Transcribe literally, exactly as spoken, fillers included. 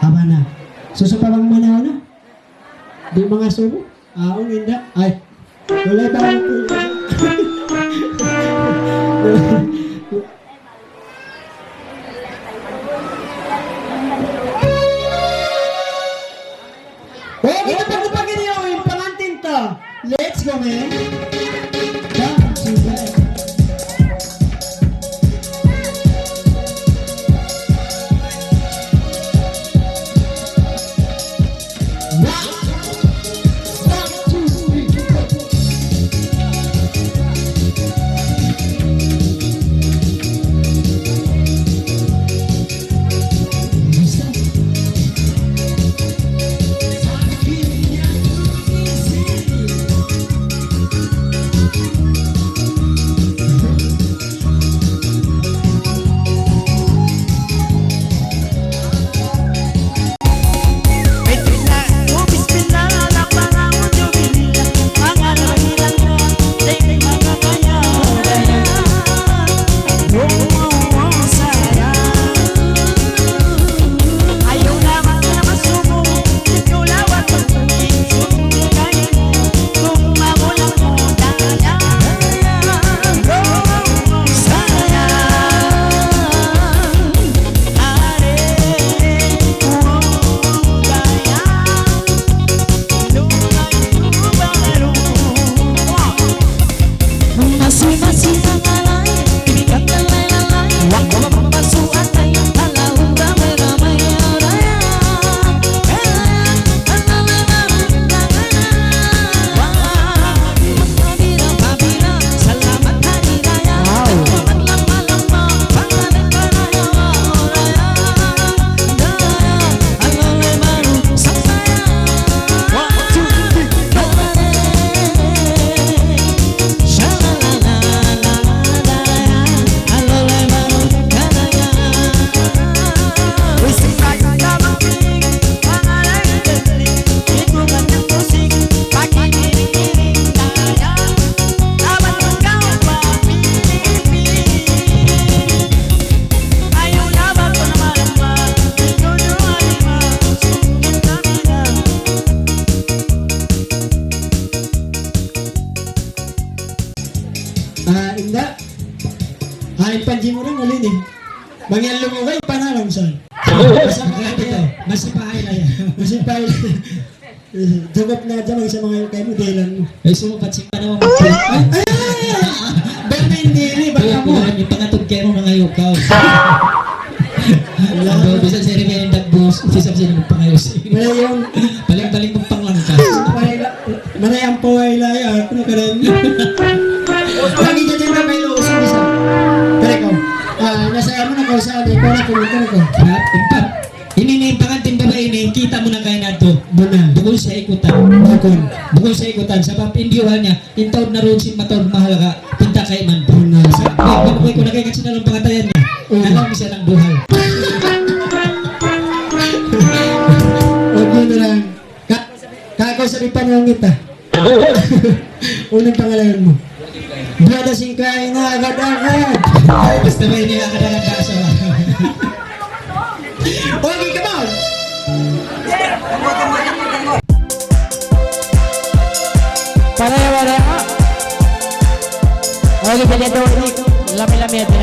Abana. Susu pa bang mana na? Di' mangasubu? Ah, unu inda? Ay. Wala' ba? Oh, kita pag-upag ini, oh, in pangantin ta. Let's go, man. Come to that. One, one, two, three, four. Ah, inda. Ay, panjimuran ulit eh. Bang yan lumugay, panalang sa. Masi pa ay na yan. Masi pa ay na yan. Jawab na dyan, bang sa mga kayo, dahilan mo. Ay, sumukat si Panaw. Ay, ay, ay, ay, ay. Bang na hindi, ini, bang Kaya mo? Kuha niyo, pangatog kayo, mga yukaw. Wala. Ano, bisan sa rin yung dagbus, bisan sa rin yung pangayos. Wala yung Paling-paling mong panglangkas. Wala yung Manay ang paway laya, ah, kung ka rin. Lagi dyan dyan na may loob sa isa. Kaya ko, ah, nasa amo na ko sa amin, para ko, kaya ko. Ha? Empat. Ini na in pangantin babai ini, kita' mu na kaya na to. Buna. Bukun sa ikutan. Bukun. Bukun sa ikutan. Sabab in diyuhal niya, in taud na run sin mataud mahal ka, pinta kay man. Buna. Sabab, bukun ko na kaya kasi na lang pangatayan niya. Oo. Alam mo siya ng buhay. Huwag mo na lang. Ka-, kako sa Pipanyong kita. Unang pangalanan mu. Brother Singkay na agad-agad. Ay, basta ba ini agad-agad kaso? Okay, come on. Para ya, para ya. Okay, jadi tu, lami-lami aja.